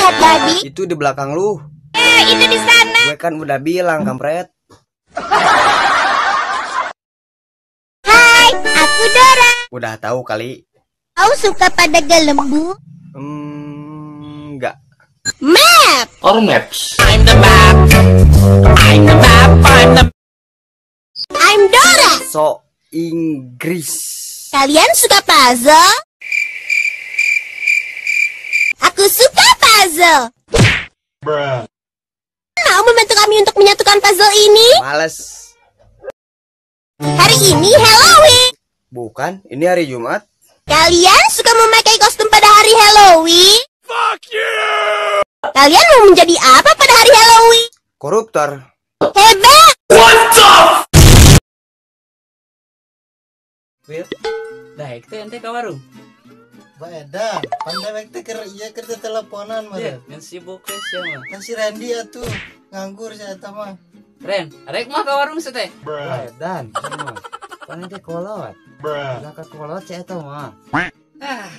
Lihat babi. Itu di belakang lu. Itu di sana. Gue kan udah bilang, kampret. Hai, aku Dora. Udah tahu kali. Kau suka pada gelembu? Enggak. Map or maps. I'm the map. I'm the map. I'm the. I'm Dora. So Inggris. Kalian suka puzzle? Aku suka puzzle. Bruh. Mau membantu kami untuk menyatukan puzzle ini? Males. Hari ini Halloween. Bukan, ini hari Jumat. Kalian suka memakai kostum pada hari Halloween? Fuck you! Kalian mau menjadi apa pada hari Halloween? Koruptor. Hebat! What the? Will, daek teh ente ka warung. Baedan, pan dewek teh keur ieu keur teleponan mah. Iya, ngan sibuk teh sia mah. Kan si Randy atuh nganggur si eta mah. Ren, arek mah ka warung sia teh. Baedan, mah. Pan ente kolot. Bruh. Ka kolot si eta mah. Ah,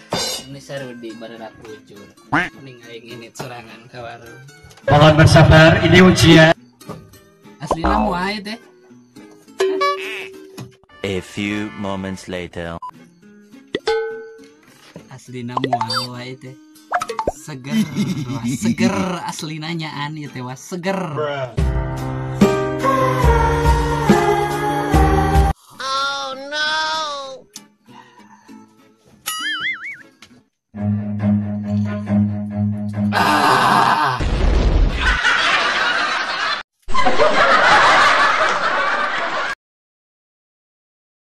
ini sarudi barerak bujur. Mending aing init sorangan ka warung. Mohon bersabar, ini ujian. Aslina moal teh. A few moments later. Aslina moal wae teh. Seger, wah, seger aslina nyaan ieu teh wah seger. Bruh.